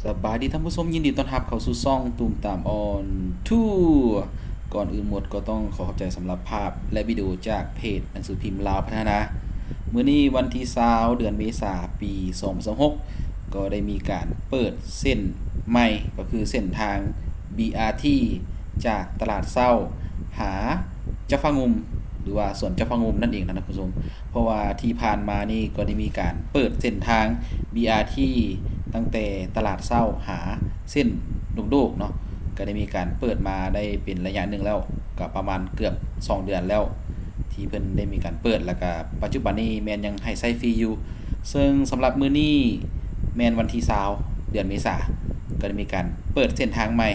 ສະບາຍດີທ່ານຜູ້ຊົມ, ຍິນດີຕ້ອນຮັບເຂົ້າສູ່ຊ່ອງຕູມຕາມອອນທົວ. ກ່ອນອື່ນໝົດກໍຕ້ອງຂໍຂອບໃຈສຳລັບພາບ ແລະ ວິດີໂອຈາກເພຈໜັງສືພິມລາວພັດທະນາ. ມື້ນີ້ວັນທີຊາວ ເດືອນເມສາ ປີສອງພັນຊາວຫົກ ກໍໄດ້ມີການເປີດເສັ້ນໃໝ່ ກໍຄືເສັ້ນທາງ ບີອາທີ ຈາກຕະຫຼາດເຊົ້າຫາເຈົ້າຟ້າງຸ່ມ ຫຼືວ່າສວນເຈົ້າຟ້າງຸ່ມນັ້ນເອງນະທ່ານຜູ້ຊົມ. ເພາະວ່າທີ່ຜ່ານມານີ້ກໍໄດ້ມີການເປີດເສັ້ນທາງ ບີອາທີ ຕັ້ງແຕ່ຕະຫຼາດເຊົ້າຫາເສັ້ນດົງໂດກເນາະ, ກໍໄດ້ມີການເປີດມາໄດ້ເປັນໄລຍະໜຶ່ງແລ້ວ, ກໍປະມານເກືອບສອງເດືອນແລ້ວ ທີ່ເພິ່ນໄດ້ມີການເປີດ, ແລ້ວກໍປັດຈຸບັນນີ້ແມ່ນຍັງໃຫ້ໃຊ້ຟຣີຢູ່. ເຊິ່ງສຳລັບມື້ນີ້ແມ່ນວັນທີຊາວ ເດືອນເມສາ ກໍໄດ້ມີການເປີດເສັ້ນທາງໃໝ່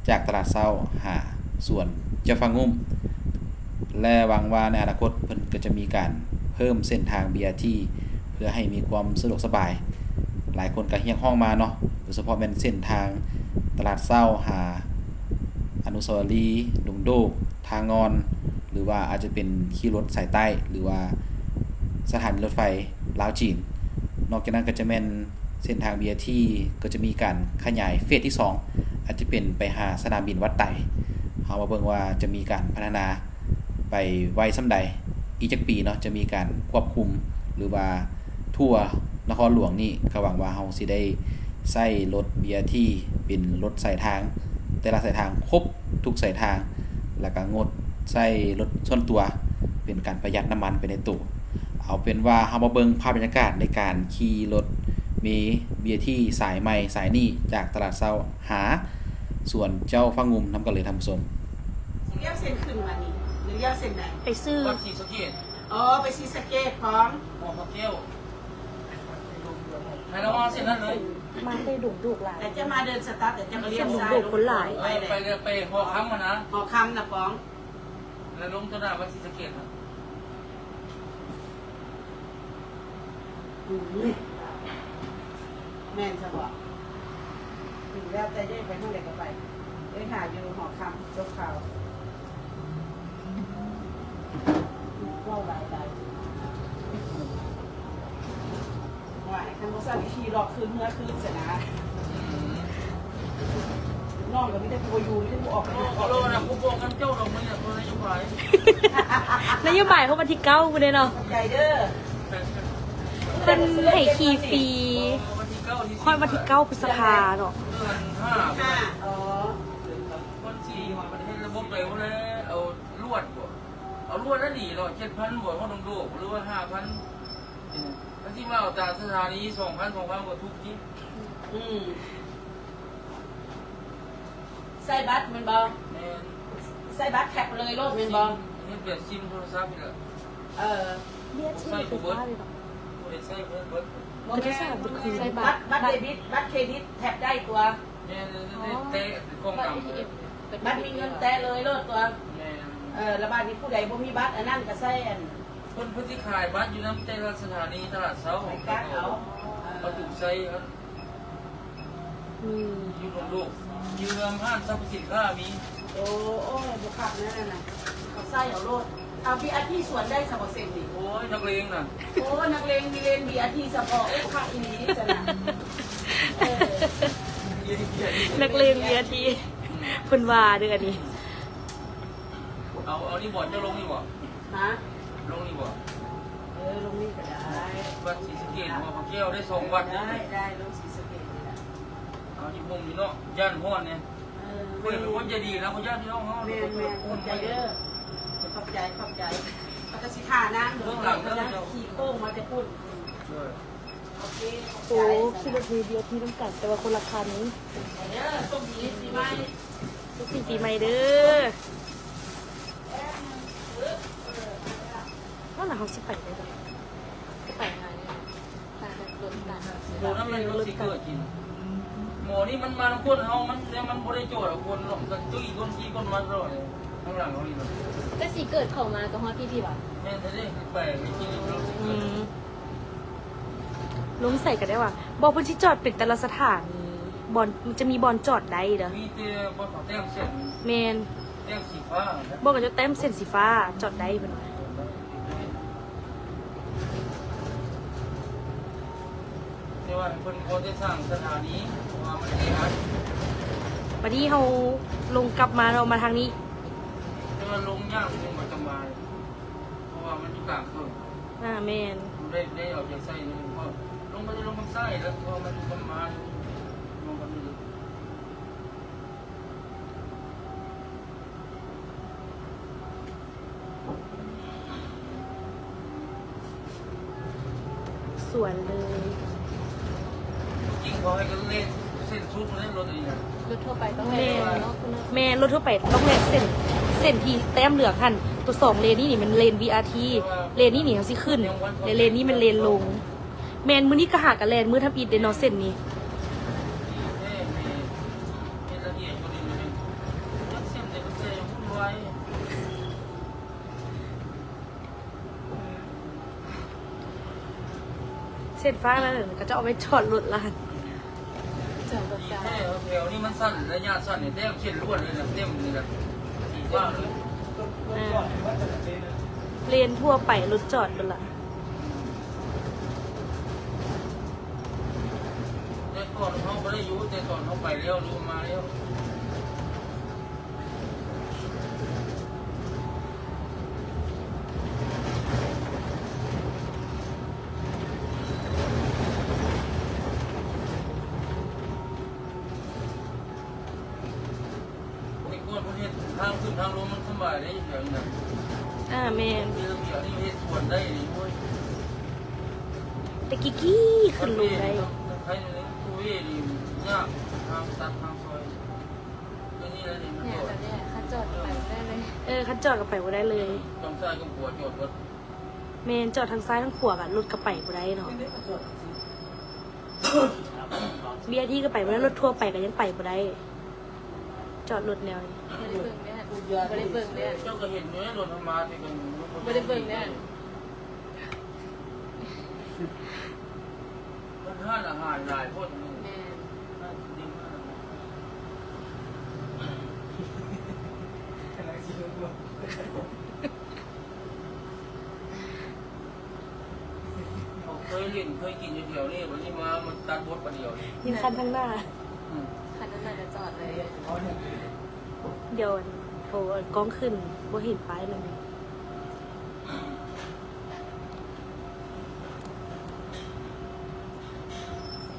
ຈາກຕະຫຼາດເຊົ້າຫາສວນເຈົ້າຟ້າງຸ່ມ ແລະ ຫວັງວ່າໃນອະນາຄົດເພິ່ນກໍຈະມີການເພີ່ມເສັ້ນທາງ ບີອາທີ ເພື່ອໃຫ້ມີຄວາມສະດວກສະບາຍ. ຫຼາຍຄົນກໍຮຽກຮ້ອງມາເນາະ, ໂດຍສະເພາະແມ່ນເສັ້ນທາງຕະຫຼາດເຊົ້າຫາອະນຸສາວະລີດົງໂດກ, ທ່າງ່ອນ ຫຼືວ່າອາດຈະເປັນຂີ່ລົດສາຍໃຕ້ ຫຼືວ່າສະຖານີລົດໄຟລາວຈີນ. ນອກຈາກນັ້ນກໍຈະແມ່ນເສັ້ນທາງ ບີອາທີ ກໍຈະມີການຂະຫຍາຍເຟສທີສອງ ອາດຈະເປັນໄປຫາສະໜາມບິນວັດໄຕ. ເຮົາມາເບິ່ງວ່າຈະມີການພັດທະນາໄປໄວສ່ຳໃດ, ອີກຈັກປີເນາະ ຈະມີການຄວບຄຸມ ຫຼືວ່າທົ່ວນະຄອນຫຼວງນີ້. ກໍຫວັງວ່າເຮົາຊິໄດ້ໃຊ້ລົດ ບີອາທີ ເປັນລົດສາຍທາງ ແຕ່ລະສາຍທາງຄົບ ທຸກສາຍທາງ ແລ້ວກໍງົດໃຊ້ລົດສ່ວນຕົວ ເປັນການປະຢັດນ້ຳມັນໄປໃນໂຕ. ເອົາເປັນວ່າເຮົາມາເບິ່ງພາບບັນຍາກາດໃນການຂີ່ລົດເມ ບີອາທີ ສາຍໃໝ່ສາຍນີ້ ຈາກຕະຫຼາດເຊົ້າຫາສວນເຈົ້າຟ້າງຸ່ມນຳກັນເລີຍທ່ານຜູ້ຊົມ. ຊິລ້ຽວເສັ້ນຂຶ້ນມານີ້ ຫຼືລ້ຽວເສັ້ນໃດ? ໄປຊື້ ວັດສີສະເກດ. ອໍ ໄປສີສະເກດຂອງ ບໍ່ ພະແກ້ວ. ໃຫ້ລະວັງເສັ້ນນັ້ນເລີຍ. ມາແຕ່ດົງໂດກຫຼາຍ. ແຕ່ຈະມາເດີ່ນສະຕັດ ແຕ່ຈະມາລ້ຽວຊ້າຍ ຄົນຫຼາຍ. ເອີ ໄປເລີຍ ໄປຫໍຄຳຫັ້ນນະ. ຫໍຄຳນະປອງ ແລ້ວລົງຕໍ່ໜ້າວັດສີສະເກດນະ. ອືມ ແມ່ນຊະບໍ? ອືມ ແລ້ວແຕ່ເດີ ໄປທາງໃດກໍໄປ. ເອີ ຫາຢູ່ຫໍຄຳ ຈົບຂ່າວ. ເວົ້າຫຼາຍໆ ວ່າຄັນບໍ່ຊັ້ນຂີ່ລອບຄືນເມືອຄືນຊັ້ນນະ. ອືມ ນ້ອງກໍມີແຕ່ຜູ້ບໍ່ຢູ່ ມີແຕ່ຜູ້ອອກໄປ. ໂອ້ ບໍ່ນະ ບໍ່ບອກນຳເຈົ້າດອກ ມື້ນີ້ນະໂຍບາຍ ນະໂຍບາຍຂອງວັນທີເກົ້າພຸ້ນເດ້ເນາະ. ຂອບໃຈເດີ. ເພິ່ນໃຫ້ຂີ່ຟຣີ ວັນທີເກົ້າ ຮອດວັນທີເກົ້າ ພຶດສະພາເນາະ. ເດືອນຫ້າ ອໍ ຄົນຂີ່ມັນເຮັດລະບົບໄປພຸ້ນແຫຼະ. ເອົາລວດບໍ? ເອົາລວດລະດີເນາະ. ເຈັດພັນບໍ? ຮອດດົງໂດກ ຫຼືວ່າຫ້າພັນ? ເອີ ຄັນຊິມາເອົາຕາມສະຖານີ ສອງພັນ ສອງພັນ ກໍຖືກຈິງ. ອືມ ໃຊ້ບັດແມ່ນບໍ່? ແມ່ນ. ໃຊ້ບັດແທັບເລີຍໂລດແມ່ນບໍ່? ຊິມ ເຮັດແບບຊິມໂທລະສັບນີ້ແຫຼະ. ເອີ ເບຍດ ໃຊ້ບໍ່ເບິດ ຜູ້ໃດໃຊ້ບໍ່ເບິດ. ບໍ່ແມ່ນ ໃຊ້ບັດ ບັດເດບິດ ບັດເຄຣດິດແທັບໄດ້ຕົວະ. ແມ່ນ ແຕະ ເປັນຂອງດຳ. ບັດມີເງິນແຕະເລີຍໂລດຕົວະ. ແມ່ນ. ເອີ ລະບາດນີ້ຜູ້ໃດບໍ່ມີບັດອັນນັ້ນກໍໃຊ້ອັນ ເພິ່ນ ເພິ່ນຊິຂາຍບັດຢູ່ນຳແຕ່ລະສະຖານີຕະຫຼາດເຊົ້າ ໄປການເອົາ ປະຕູໄຊຫັ້ນ. ມີ ຢູ່ດົງໂດກ ຢູ່ນຳຮ້ານສັບພະສິນຄ້າມີ. ໂອ້ ໂອ້ຍ ບໍ່ຄັກແນ່ນະ ເຂົາໃສ່ເອົາໂລດ. ເອົາ ບີອາທີ ສວນໄດ້ສະບໍ່ເສັ້ນນີ້? ໂອ້ຍ ນັກເລງນະ. ໂອ້ ນັກເລງມີເລນ ບີອາທີ ສະເພາະ. ໂອ້ ຄັກອີ່ຫຼີຊັ້ນນະ. ເອີ ນັກເລງ ບີອາທີ ອືມ ເພິ່ນວ່າເດີອັນນີ້. ເອົາ ເອົານີ້ບໍ່? ເຈົ້າລົງນີ້ບໍ່? ຮະ? ລົງນີ້ບໍ່? ເອີ ລົງນີ້ກໍໄດ້. ວັດສີສະເກດ ຫາພະແກ້ວ ໄດ້ສອງວັດ. ໄດ້ ໄດ້ ລົງສີສະເກດນີ້ລະ. ເອົາ ຢູ່ຮົ່ມນີ້ເນາະ ຢ້ານຮ້ອນແດ່. ເອີ ເພິ່ນເປັນຄົນໃຈດີນະ ບໍ່ຢ້ານພີ່ນ້ອງເຮົາ. ແມ່ນໆ ຂອບໃຈເດີ ຂອບໃຈ ຂອບໃຈ. ເຮົາກໍຊິຖ້ານາງໂດນ ເບື້ອງຫຼັງເດີ ຂີ່ໂຄ້ງມາແຕ່ພຸ້ນ. ໂດຍ. ໂອເຄ ໂອ້ ຂີ່ລົດເມ ບີອາທີ ນຳກັນ ແຕ່ວ່າຄົນລະຄັນ. ໂຊກດີປີໃໝ່ ໂຊກດີປີໃໝ່ເດີ. ເອົາລະ ເຮົາຊິໄປໄດ້ບໍ່? ຊິໄປຫານີ້ ໂດນນຳມັນລົດຊິເກີດກິນ. ໝໍນີ້ມັນມານຳຄົນເຮົາ ມັນ ແຕ່ມັນບໍ່ໄດ້ຈອດເອົາຄົນເນາະ ມັນກໍຕຸ້ຍຄົນ ຂີ່ຄົນມາຕະຫຼອດເລີຍ ທາງຫຼັງເຮົານີ້ເນາະ. ແຕ່ຊິເກີດເຂົ້າມາກໍຮອດພີ້ໆຫວາ? ແມ່ນແທ້ເດ້ ໄປໄປກິນເນາະ. ອືມ ລົງໃສກໍໄດ້ຫວາ? ບໍ່ ເພິ່ນຊິຈອດເປັນແຕ່ລະສະຖານີ ບ່ອນ ມັນຈະມີບ່ອນຈອດໄດ້ເດີ. ມີແຕ່ບ່ອນເຂົາແຕ້ມເສັ້ນ. ແມ່ນ ແຕ້ມສີຟ້າ. ບໍ່ ເຂົາເຈົ້າແຕ້ມເສັ້ນສີຟ້າ ຈອດໄດ້ເພິ່ນວ່າ. ແຕ່ ເພິ່ນຂໍແຕ່ສ້າງສະຖານີ ເພາະວ່າມັນແອອັດ. ບັດນີ້ເຮົາລົງກັບມາເນາະ ມາທາງນີ້ ແຕ່ວ່າລົງຍາກ ລົງມາສະບາຍ ເພາະວ່າມັນຢູ່ກາງເຄິ່ງ. ອ່າ ແມ່ນ ໄດ້ ໄດ້ເອົາໃຈໃສ່ເລີຍ ເພາະລົງໄປ ລົງທາງຊ້າຍແລ້ວ ເພາະວ່າມັນຢູ່ປະມານ ລົງໄປນີ້. ສວນເລີຍ ຈິງເຂົາໃຫ້ກັນເລນເສັ້ນສຸດເລີຍ ລົດອັນນີ້ນະ ລົດທົ່ວໄປຕ້ອງແລ່ນເນາະ. ແມ່ນ ແມ່ນ ລົດທົ່ວໄປຕ້ອງແລ່ນເສັ້ນ ເສັ້ນທີ່ແຕ້ມເຫຼືອງຫັ້ນ. ຕົວສອງເລນນີ້ນີ້ແມ່ນເລນ ວີອາທີ ເລນນີ້ນີ້ເຮົາຊິຂຶ້ນ ແລະ ເລນນີ້ແມ່ນເລນລົງ. ແມ່ນ ມື້ນີ້ກໍຫາກະແລ່ນມືດທຳອິດເດ້ເນາະ ເສັ້ນນີ້. ເສັ້ນຟ້ານັ້ນ ເຂົາເຈົ້າເອົາໄວ້ຈອດລົດລະ ຈອດລົດກາງ. ແຖວນີ້ມັນສັ້ນ ໄລຍະສັ້ນນີ້ ແຕ່ເສັ້ນລ້ວນເລີຍນະ ເຕັມນີ້ນະ ສີຟ້າເລີຍ. ອ່າ ເລນທົ່ວໄປ ລົດຈອດໂລດລະ. ແຕ່ກ່ອນເຮົາບໍ່ໄດ້ຢູ່ ແຕ່ຕອນເຮົາໄປແລ້ວ ຫຼືມາແລ້ວ. ແຕ່ກ່ອນເພິ່ນເຮັດທາງຂຶ້ນທາງລົງມັນສະບາຍເດ້ ຢູ່ແຖວນີ້ນະ. ອ່າ ແມ່ນ ມີລະບຽບ ອັນນີ້ເຮັດສວນໄດ້ນີ້ ໂອ້ຍ ແຕ່ກີ້ໆ ຂຶ້ນລົງໄດ້. ໄທນີ້ ຄູເວນີ້ຍາກ ທາງຕັດທາງຊອຍ ຕົວນີ້ແຫຼະນີ້ ມັນຈອດ ແບບນີ້ແຫຼະ ຄັນຈອດໄປບໍ່ໄດ້ເລີຍ. ເອີ ຄັນຈອດກໍໄປບໍ່ໄດ້ເລີຍ ທາງຊ້າຍທາງຂວາຈອດເບິດ. ແມ່ນ ຈອດທາງຊ້າຍທາງຂວາກໍລົດກໍໄປບໍ່ໄດ້ເນາະ. ວີອາທີກໍໄປບໍ່ໄດ້ ລົດທົ່ວໄປກໍຍັງໄປບໍ່ໄດ້ ຈອດລົດແນວນີ້. ບໍ່ໄດ້ເບິ່ງເດ້ ບໍ່ໄດ້ເບິ່ງເດ້ ເຈົ້າກໍເຫັນຢູ່ໃນລົດເຮົາມາ ແຕ່ກໍບໍ່ໄດ້ເບິ່ງເດ້. ມັນຮ້ານອາຫານຫຼາຍໂພດ. ແມ່ນ ຮ້ານກິນ ຮ້ານອາຫານ ກຳລັງຊິເບິ່ງ. ເຮົາເຄີຍຫຼິ້ນເຄີຍກິນຢູ່ແຖວນີ້ ບັດນີ້ມາ ມາຕັດບົດບາດດຽວນີ້ ຍັງຄັນທາງໜ້າ. ອືມ ຄັນທາງໜ້າກໍຈອດເລີຍ. ດຽວ ໂອ້ ກ້ອງຂຶ້ນ ບໍ່ເຫັນປ້າຍມັນ.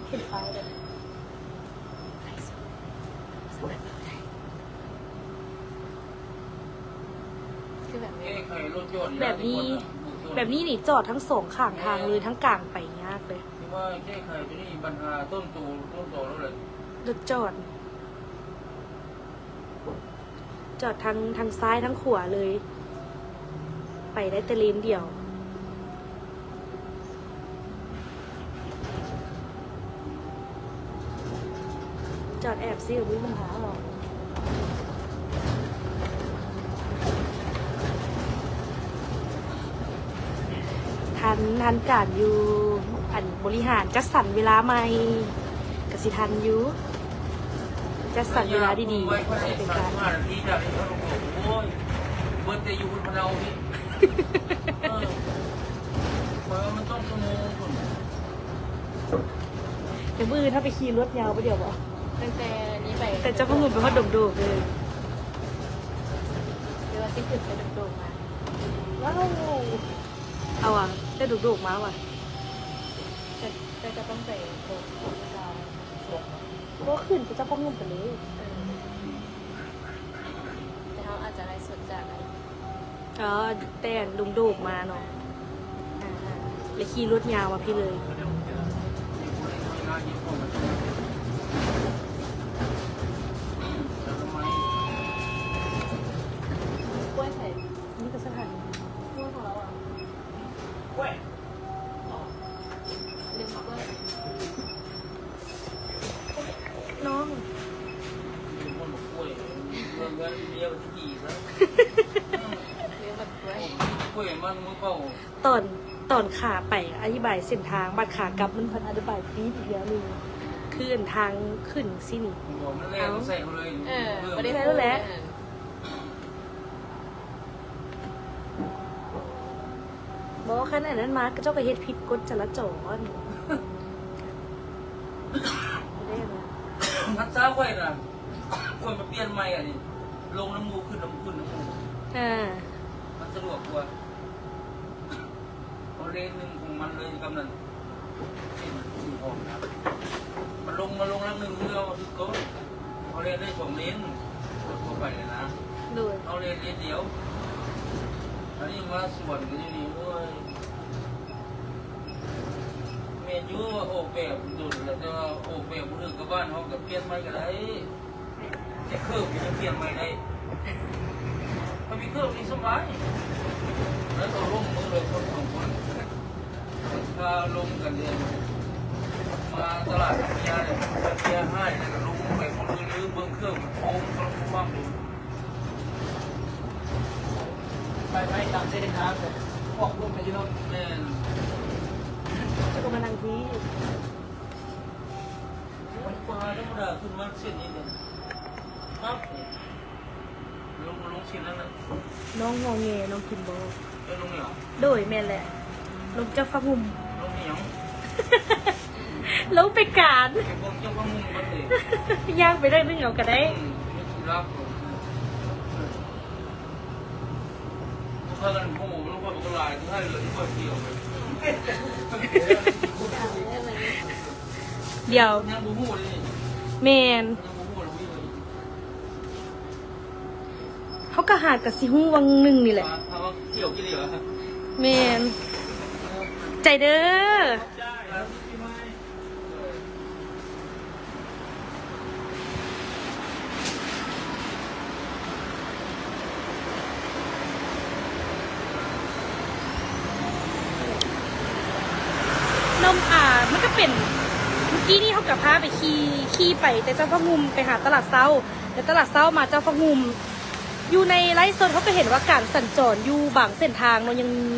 ເຫັນປ້າຍເດ້. ຄືແບບນີ້ ແບບນີ້ ແບບນີ້ນີ້ຈອດທັງສອງຂ້າງທາງເລີຍ ທັງກາງໄປຍາກເລີຍ. ຄືວ່າແກ້ໄຂຕົວນີ້ບັນຫາຕົ້ນໂຕ ຕົ້ນຕໍແລ້ວແຫຼະ ລົດຈອດ ຈອດທັງ ທັງຊ້າຍທັງຂວາເລີຍ ໄປໄດ້ແຕ່ເລນດຽວ. ຈອດແອບຊິ ບໍ່ມີບັນຫາດອກ. ທັນ ທັນການຢູ່ ອັນ ບໍລິຫານຈັດສັນເວລາໃໝ່ ກະຊິທັນຢູ່. ຈັດສັນເວລາດີໆ ເປັນການ ໂອ້ຍ ເບິດແຕ່ຢູ່ພຸ້ນພະເນົານີ້. ເອີ ຂ້ອຍວ່າມັນຕ້ອງຊົ່ວໂມງພຸ້ນ. ດຽວມື້ອື່ນເຮົາໄປຂີ່ລົດຍາວໄປດຽວບໍ? ຕັ້ງແຕ່ນີ້ໄປ ແຕ່ເຈົ້າພະງຸ່ມໄປຮອດດົງໂດກເລີຍ. ຫຼືວ່າຊິຂຶ້ນໄປດົງໂດກມາ? ວ້າວ ເອົາຫວາ ໄດ້ດົງໂດກມາຫວາ. ແຕ່ ແຕ່ກໍຕ້ອງໄປໂດກ ບໍ່ ຂຶ້ນໄປເຈົ້າພະງຸ່ມໄປເລີຍ. ເອີ ແຕ່ເຮົາອາດຈະໄລຟ໌ສົດຈາກອັນ ອໍ ແຕ່ອັນດົງໂດກມາເນາະ. ອ່າ ແລ້ວຂີ່ລົດຍາວມາພີ້ເລີຍ. ກ້ວຍໃສ? ນີ້ກໍສະຖານ ກ້ວຍຂອງເຮົາອະ ກ້ວຍ ລືມເອົາກ້ວຍ. ນ້ອງ ຕອນ ຕອນຂາໄປອະທິບາຍເສັ້ນທາງ ບາດຂາກັບມັນພັດອະທິບາຍປີດອີກແນວໜຶ່ງ ຄືອັນທາງຂຶ້ນຊີ້ນີ້. ເອີ ບໍ່ໄດ້ ບໍ່ ຄັນອັນນັ້ນມາ ເຂົາເຈົ້າກໍເຮັດຜິດກົດຈະລາຈອນ. ເດ້ ພັນຊາຂ້ອຍນະ ຂ້ອຍມາປ່ຽນໃໝ່ອັນນີ້ ລົງນຳໝູ່ ຂຶ້ນນຳ ຂຶ້ນນຳໝູ່ ເອີ ມັນສະດວກກວ່າ. ເອົາເລນໜຶ່ງຂອງມັນເລີຍ ກຳນັ້ນ ເສັ້ນສີທອງນະ ມັນລົງ ມັນລົງຫຼັກໜຶ່ງເທື່ອ ເອົາຖືກຕ້ອງ ເອົາເລນໄດ້ສອງເລນ ທົ່ວໄປນະ ໂດຍ ເອົາເລນ ເລນດຽວ. ອັນນີ້ມາສວນກັນຢູ່ນີ້ ໂອ້ຍ ແມ່ນຢູ່ວ່າອອກແບບດົນແລ້ວ ແຕ່ວ່າອອກແບບບໍ່ຖືກກັບບ້ານເຮົາ ກໍປ່ຽນໃໝ່ກໍໄດ້. ແຕ່ເຄີບນີ້ຍັງປ່ຽນໃໝ່ໄດ້ ຖ້າມີເຄີບນີ້ສະບາຍ ແລ້ວກໍລົງມືເລີຍຄົນສອງຄົນ ຖ້າລົງກັນເລີຍ ມາຕະຫຼາດເມຍເລີຍ ເມຍຫາຍແລ້ວກໍລົງໄປໝົດເລີຍ ເບິ່ງເຄີບໂຄ້ງ ລະວັງດູ ໄປ ໄປຕາມເສັ້ນທາງ ອອກລົງໄປຢູ່ໂນ່ນ ແມ່ນ ເຈົ້າກໍມານັ່ງທີ່ ມັນກວ່າທຳມະດາຂຶ້ນມາເສັ້ນນີ້ເດ້ ປັບ ລົງ ລົງເສັ້ນນັ້ນນະ ນ້ອງງໍແງ ນ້ອງກິນບໍ່? ເອີ ລົງນີ້ຫວາ? ໂດຍ ແມ່ນແຫຼະ ລົງເຈົ້າຟ້າຫຸ່ມ ລົງອີ່ຫຍັງ? ລົງໄປການ ໄປເບິ່ງເຈົ້າຟ້າຫຸ່ມກ່ອນເດ ຍ່າງໄປໜ້ອຍໜຶ່ງເອົາກໍໄດ້ ອືມ ມີທຸລະ ພາກັນໂຫລົງໄປບັກຫຼາຍ ໃຫ້ເຫຼືອຂ້ອຍດຽວ ດຽວ ຍັງບໍ່ຮູ້ເດ້ ແມ່ນ ຍັງບໍ່ຮູ້ເລີຍ ເຮົາກໍຫາກະຊິຮູ້ຫວ່າງໜຶ່ງນີ້ແຫຼະ ວ່າ ວ່າກ່ຽວກິເລວ ແມ່ນ ໃຈເດີ. ລົງ ອ່າ ມັນກໍເປັນ ເມື່ອກີ້ນີ້ເຮົາກໍພາໄປຂີ່ ຂີ່ໄປແຕ່ເຈົ້າຟ້າຫຸ່ມໄປຫາຕະຫຼາດເຊົ້າ ແລ້ວຕະຫຼາດເຊົ້າມາເຈົ້າຟ້າຫຸ່ມ. ຢູ່ໃນໄລຟ໌ສົດເຮົາກໍເຫັນວ່າການສັນຈອນຢູ່ບາງເສັ້ນທາງເນາະ ຍັງມີ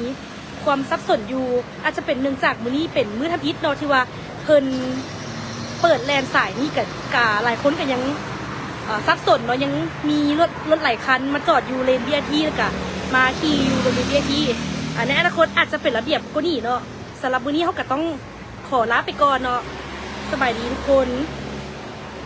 ຄວາມສັບສົນຢູ່ ອາດຈະເປັນເນື່ອງຈາກມື້ນີ້ເປັນມື້ທຳອິດເນາະ ທີ່ວ່າເພິ່ນເປີດແລ່ນສາຍນີ້ ກະ ກະຫຼາຍຄົນກະຍັງ ເອີ ສັບສົນເນາະ ຍັງມີລົດ ລົດຫຼາຍຄັນມາຈອດຢູ່ເລນ ວີໄອພີ ແລ້ວກະມາຂີ່ຢູ່ເລນ ວີໄອພີ ອາ ໃນອະນາຄົດອາດຈະເປັນລະບຽບກວ່ານີ້ເນາະ. ສຳລັບມື້ນີ້ເຮົາກະຕ້ອງຂໍລາໄປກ່ອນເນາະ ສະບາຍດີທຸກຄົນ.